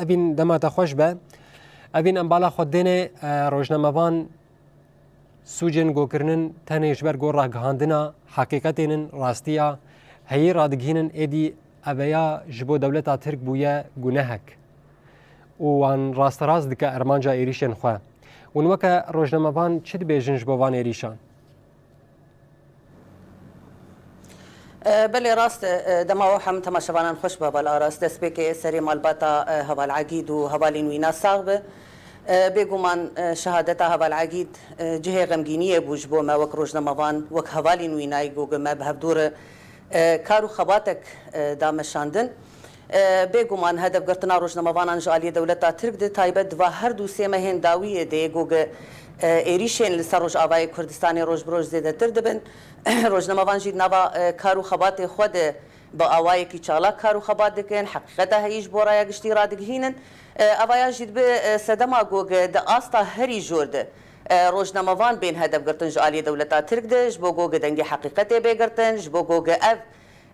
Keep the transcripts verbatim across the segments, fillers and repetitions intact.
Evîn dema te xweş be. Evîn em bala xwe dêne, e, rojnamevan sûcên gokirinin tenê ji ber ku ragihandina heqîqetên in, rastiya heyî radigihînin, êdî eveya ji bo dewleta Tirk bûye gunehek û wan rasterast dike armanca êrîşên xwe. Hûn weke rojnamevan çi dibêjin ji bo van êrîşan? E, belê rast e, e, dema we hem temaşevanan xweş be heval Aras. Destpêkê serê malbata e, heval Egîd û hevalên wîna sax be. E, bêguman e, şehadeta heval Egîd e, cihê xemgîniyê bû ji bo me wek rojnamevan, wek hevalên wînayî ku me bi hevdû re e, kar û xebatek e, da meşandin. E, bêguman hedefgirtina rojnamevanan ji aliyê dewleta Tirk di taybet di va her du sê mehên dawiyê de ku e, êrîşên li ser Rojavayê Kurdistanê roj bi roj zêdetir dibin. Rojnamevan jî di nava e, kar û xebatê xwe de bi awayekî çalak kar û xebat dikin, heqîqeta heyî ji bo raya giştî radigihînin. E, evaya jî dibe e, sedema ku e, di asta herî jor de e, rojnamevan bên hedefgirtin ji aliyê dewleta Tirk de, ji bo ku e, dengê heqîqetê bê girtin, ji bo ku e, ev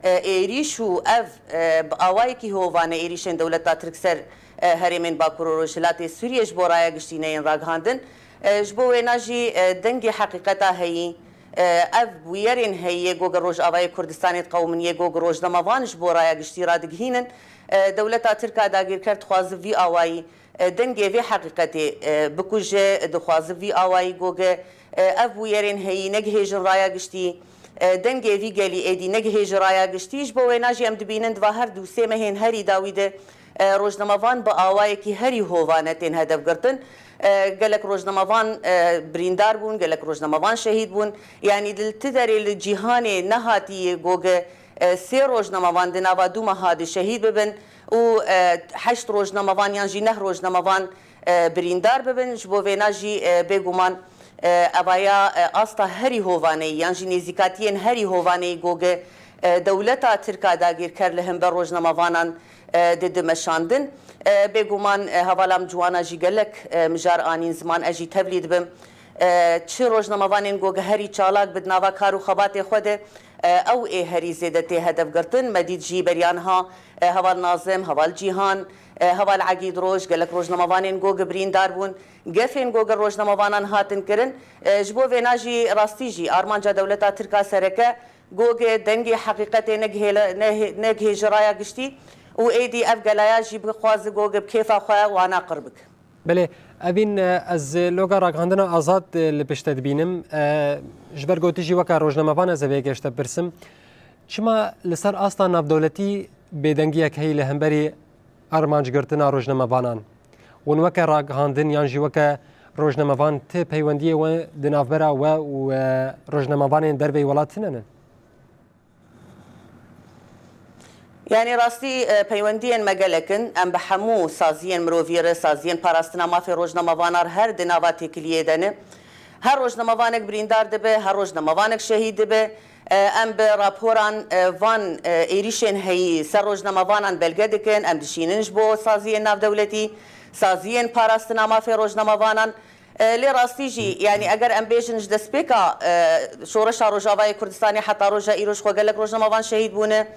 e, êrîş û ev e, bi awayekî hovane êrîşên dewleta Tirk ser e, herêmên Bakur û Rojhilatê Sûriyê ji bo raya giştî neyên ragihandin. E, ji bo wêna jî e, dengê heqîqeta heyî, e, ev bûyerên heyî yê ku e, Rojavayê Kurdistanê diqewimin, yê ku e, rojnamevan ji bo raya giştî radigihînin. E, dewleta Tirk a dagîrker dixwaze vî awayî e, dengê vê heqîqetê e, bikuje, dixwaze vî awayî ku e, ev bûyerên heyî negihêjin raya giştî, e, dengê vî gelî êdî negihêje raya giştî. Ji bo wêna jî em dibînin di va her du sê mehên herî dawî de e, rojnamevan bi awayekî herî hovane tên hedefgirtin. E, gelek rojnamevan e, birîndar bûn, gelek rojnamevan şehîd bûn. Yanî li ti derê li cîhanê nehatiye ku e, sê rojnamevan di nava du meha de şehîd bibin û e, heşt rojnamevan yan jî neh rojnamevan e, birîndar bibin. Ji bo vêna jî e, bêguman e, evaya e, asta herî hovaneyî yan jî nêzîkatiyên herî hovaneyî ku e, dewleta Tirk a dagîrker li hember rojnamevanan e, dide meşandin. E, bêguman e, hevala min Ciwana jî gelek e, mijar anîn ziman, ez jî tevlî dibim. E, çi rojnamevanên ku e, herî çalak bi di nava kar û xebatê xwe de, e, ew ê herî zêde tê hedefgirtin. Me dît jî beriya niha e, heval Nazim, heval Cîhan, e, heval Egîd Roj, gelek rojnamevanên ku e, birîndar bûn. Gefên ku e, rojnamevanan hatin kirin. E, ji bo vêna jî rastî jî armanca dewleta Tirk a sereke ku e, dengê heqîqetê negihêle-, nehê-, negihêje raya giştî û êdî ev gelaya jî bixwaze ku e, bi kêfa xwe wana qir bike. Belê, Evîn, e, ez loga ragihandina Azad e, li pişt te dibînim. E, ji ber ku tu jî weke rojnamevan ez ê vê yekê ji te bipirsim. Çima li ser asta navdewletî bêdengiyek heyî li hemberî armancgirtina rojnamevanan? Hûn weke ragihandin yan jî weke rojnamevan ti peywendiyê we di navbera we û e, rojnamevanên derveyî welat tune ne? Yanî rastî e, peywendiyên me gelek in. Em bi hemû saziyên mirovî re, saziyên parastina mafê rojnamevanan re her di nava têkiliyê de ne. Her rojnamevanek birîndar dibe, her rojnamevanek şehîd dibe. E, em bi raporan e, van e, êrîşên heyî ser rojnamevanan belge dikin, em dişînin ji bo saziyên navdewletî, saziyên parastina mafê rojnamevanan. E, lê rastî jî, yanî eger em bêjin ji destpêka e, Şoreşa Rojavayê Kurdistanê heta roja îro ji xwe gelek rojnamevan şehîd bûne,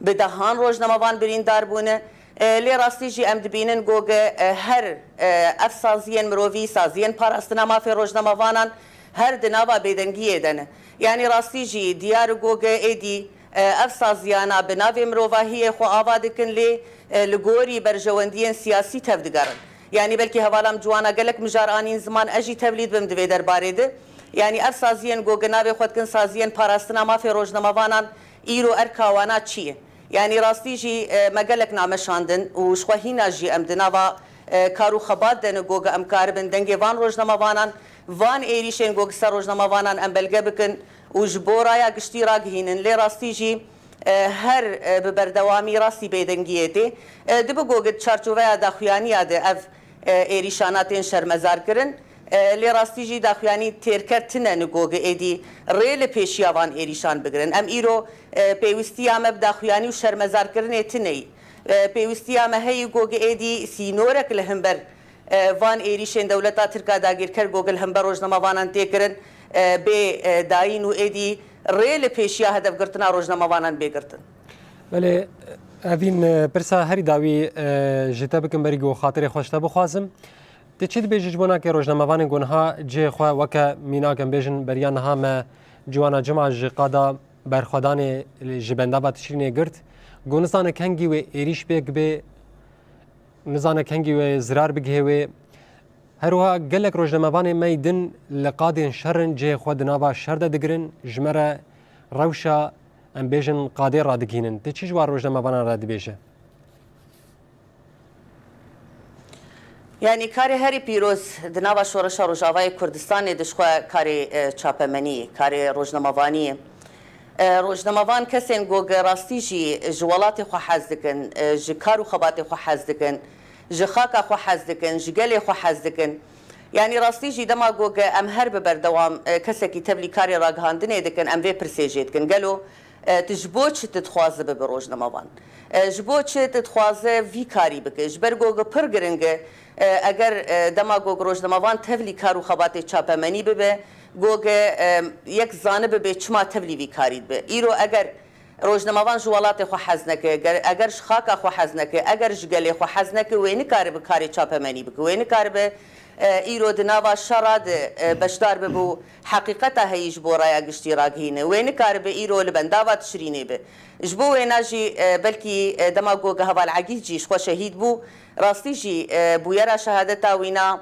bi dehan rojnamevan birîndar bûne. E, lê rastî jî em dibînin ku e, her e, ev saziyên mirovî, saziyên parastina mafê rojnamevanan her di nava bêdengiyê de ne. Yanî rastî jî diyar e ku êdî e, ev saziyana bi navê mirovahiyê xwe ava dikin, lê e, li gorî berjewendiyên siyasî tevdigerin. Yanî belkî hevala min Ciwana gelek mijar anîn ziman, ez jî tevlî dibim di vê derbarê de. Yanî ev saziyên ku navê xwe dikin saziyên parastina mafê rojnamevanan, îro erka wana çi ye? Yanî rastî jî e, me gelek name şandin û ji xwe hîna jî em di nava e, kar û xebat de ne ku em karibin dengê van rojnamevanan, van êrîşên ku ser rojnamevanan em belge bikin û ji bo raya giştî ragihînin. Lê rastî jî e, her e, bi berdewamî rastî bêdengiyê tê. E, dibe ku di çarçoveya daxuyaniya de ev e, êrîşana tên şermezar kirin. E, lê rastî jî daxuyanî têrker tine ne ku êdî rê li pêşiya van êrîşan bigirin. Em îro e, pêwîstiya me bi daxuyanî û şermezarkirinê tine ye. E, pêwîstiya me heye ku êdî sînorek li hember e, van êrîşên dewleta Tirk a dagîrker ku li hember rojnamevanan tê kirin e, bê e, dayîn û êdî rê li pêşiya hedefgirtina rojnamevanan bê girtin. Belê, Evîn, e, pirsa herî dawî, e, ji te bikim, berî ku xatirê xwe ji te bixwazim. Tu çi dibêjî ji bo nakê rojnamevanên ku niha cihê xwe weke mînak, em bêjin, beriya niha me ciwana cima ji qada berxwedanê ji bendava Tişrînê girt, ku nizane kengî wê êrîş pêk bê, nizane kengî wê zirar bigihê wê. Her wiha gelek rojnamevanên me yî din li qadên şer in, cihê xwe di nava şer de digirin, ji me re rewşa, em bêjin, qadê radigihînin. Tu çi ji wan rojnamevanan re dibêje? Yanî karê herî pîroz di nava şoreşa Rojavayê Kurdistanê dişxwe karê, e, çapemeniyê, karê rojnamevaniyê. E, rojnamevan kesên ku gi rastî jî ji welatê xwe hez dikin, e, ji kar û xebatê xwe hez dikin, ji xaka xwe hez dikin, ji gelê xwe hez dikin. Yanî rastî jî dema ku gi em her bi berdewam, e, kesekî tevlî karê ragihandinê dikin, em vê pirsê jê dikin. Gelo, e, tu ji bo çi tu dixwaze bibe rojnamevan? E, ji bo çi tu dixwaze vî karî bike? Ji ber ku gi pir giring e, e, eger, e, dema ku gi rojnamevan tevlî kar û xebatê çapemenî bibe, ku gi, e, yek zanibibe çima tevlî vî karî dibe. Îro eger rojnamevan ji welatê xwe hez neke, ger-, eger ji xaka xwe hez neke, eger ji gelê xwe hez neke, wê nikaribe karê çapemenî bike, wê nikaribe, e, îro di nava şera de, e, beşdar bibe û heqîqeta heyî ji bo raya giştî ragihîne, wê nikaribe îro li bendava Tişrînê be. Ji bo wêna jî, e, belkî, e, dema ku gi Heval Egîd jî ji xwe şehîd bû, rastî jî, e, bûyera şehadeta wîna,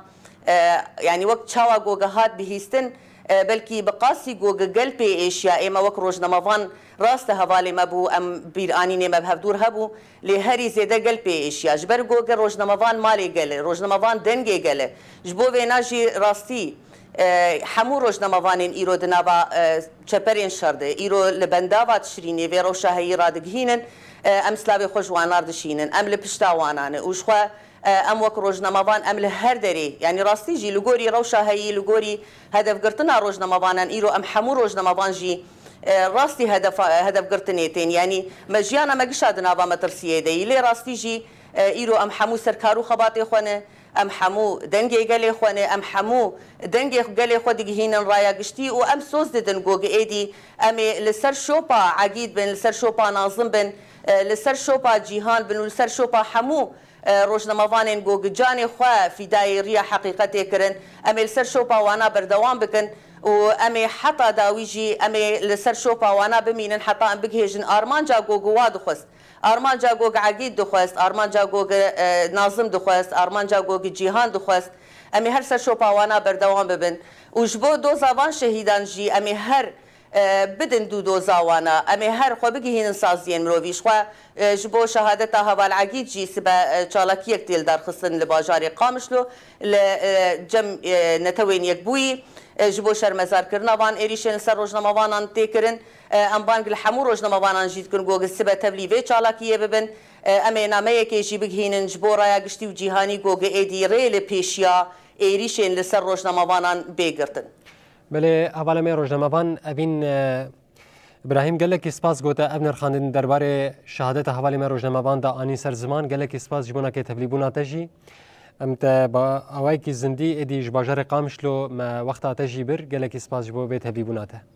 e, yanî wek çawa ku gi hat bihîstin, e, belkî bi qasî ku gi gel pê êşiya, ê me wek rojnamevan rast e hevalê me bû, em bîranînê me bi hevdûr hebû, lê herî zêde gel pê êşiya. Ji ber ku gi rojnamevan malê gel e, rojnamevan dengê gel e. Ji bo vêna jî rastî, e, hemû rojnamevanên îro di nava, e, çeperên şer de, îro li bendava Tişrînê vê rewşa heyî radigihînin, e, em silavê xwe ji wan re dişînin. Em li pişta wana ne û ji xwe, e, em wek rojnamevan em li her derê, yanî rastî jî li gorî rewşa heyî, li gorî hedefgirtina rojnamevanan, îro em hemû rojnamevan jî, e, rastî hedefa, hedefgirtinê tên. Yanî me jiyana me gişa di nava metirsiyê de yî. Lê rastî jî, e, îro em hemû ser kar û xebatê xwe ne, em hemû dengê gelê xwe ne, em hemû dengê gelê xwe digihînin raya giştî û em soz didin ku gi êdî em ê li ser şopa Egîd bin, li ser şopa Nazim bin, e, li ser şopa Cîhan bin û li ser şopa hemû, e, rojnamevanên ku gi canê xwe fîdayê riya heqîqetê kirin, em ê li ser şopa wana berdewam bikin û em ê heta dawî jî em ê li ser şopa wana bimînin heta em bigihêjin armanca ku gi wa dixwest. Armanca ku gi Egîd dixwest, armanca ku gi, e, Nazim dixwest, armanca ku gi Cîhan dixwest. Em ê her ser şopa wana berdewam bibin. Û ji bo doza van şehîdan jî em ê her, e, bidin dû doza wana. Em ê her xwe bigihînin saziyên mirovî. Ji xwe, e, ji bo şehadeta Heval Egîd jî sibe, e, çalakiyek tê lidarxistin li bajarê Qamişlo, li, e, cem, e, Netewên Yekbûyî, e, ji bo şermezarkirina van êrîşên li ser rojnamevanan tê kirin. E, em bang li hemû rojnamevanan jî dikin ku sibe tevlî vê çalakiyê bibin. E, em ê nameyekê jî bigihînin ji bo raya giştî û cîhanî ku gi êdî rê li pêşiya êrîşên li ser rojnamevanan bê girtin. Belê, hevalê me rojnamevan Evîn, e, Îbrahîm, gelekî spas gote ev nirxandin derbarê şehadeta hevalê me rojnamevan de anî ser ziman. Gelekî spas ji bo nakê tevlîbûna te jî. Em te bi awayekî zindî êdî ji bajarê Qamişlo me wexta te jî bir. Gelekî spas ji bo vê tevlîbûna te.